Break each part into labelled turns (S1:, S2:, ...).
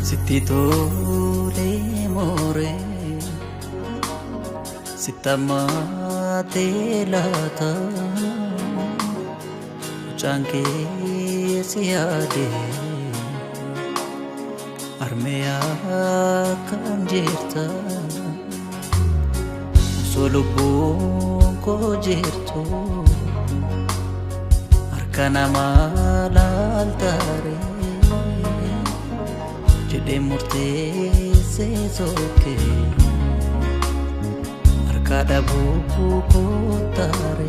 S1: Sitti tole more sittamaate laata mucaan kee si yaade armeyaa kan jirta osoo lubbuun koo jirtu harka namaa laaltaare jedhee murteessee sokkee harka dhabuu kootaare.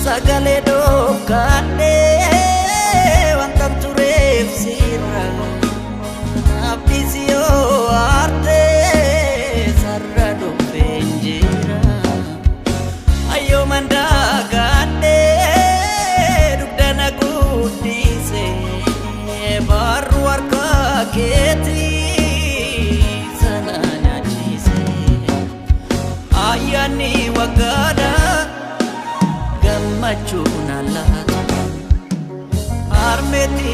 S1: Sagalee dhokaadhee wantan tureef sirra abdiis yoo aartee sarara dhufeen jira ayyoo mandaagaadhee dugda na guddise barru harka keetii sana nyaachise ayyaanni waggaadha gammachuun allaatu harmeetti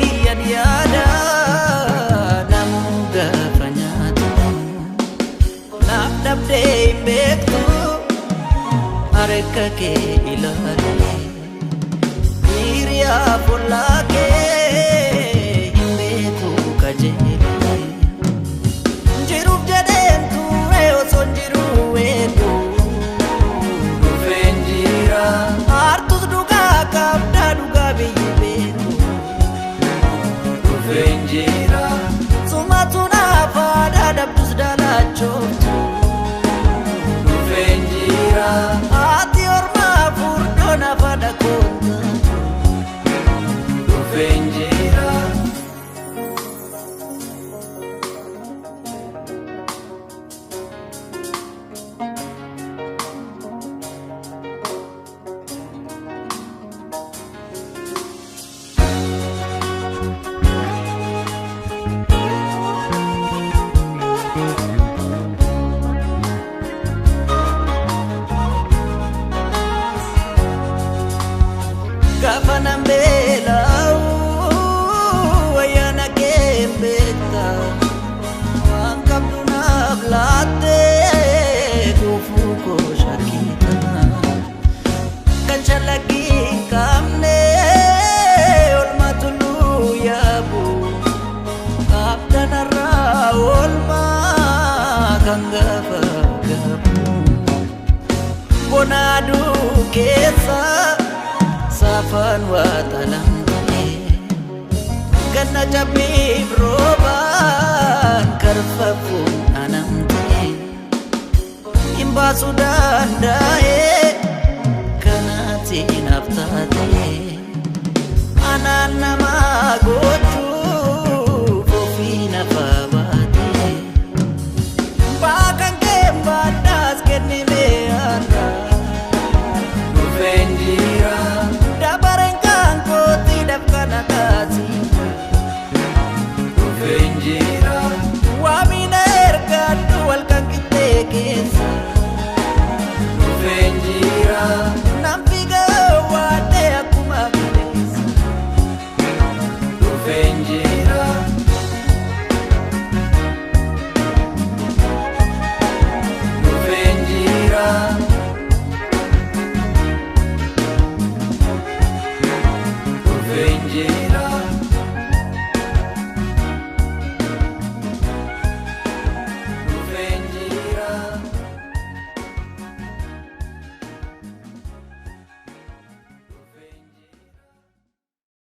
S1: yaada namuu gaafa nyaatu naaf dhabdee hin beektu harka kee ilaale hiriyaa follaa kee hin beeku kajeele jiruuf jedheen ture osoo hin jiruu eegu dhufeen jira aartus dhugaa qabda dhugaa biyyi beeku dhufeen jira sumatu naaf aadaa dhabdus daalachooftu dhufeen jira haati ormaa furdoo naaf haadha koontaatu dhufeen jira. Gaafa nan beela'u ayyaana kee hin beekta waan qabdu naaf laattee gufuu koo shakkita kan shallaggii hin qabne olma tulluu yaabu qabdanarraa olmaa kan gaafa gabu bona aduu keessa saafaan waa xalamtee ganna cabbiif roobaan karfafuun anamtee hin baasuu danda'ee kanaatiin naaf taatee anaan namaa gochuu.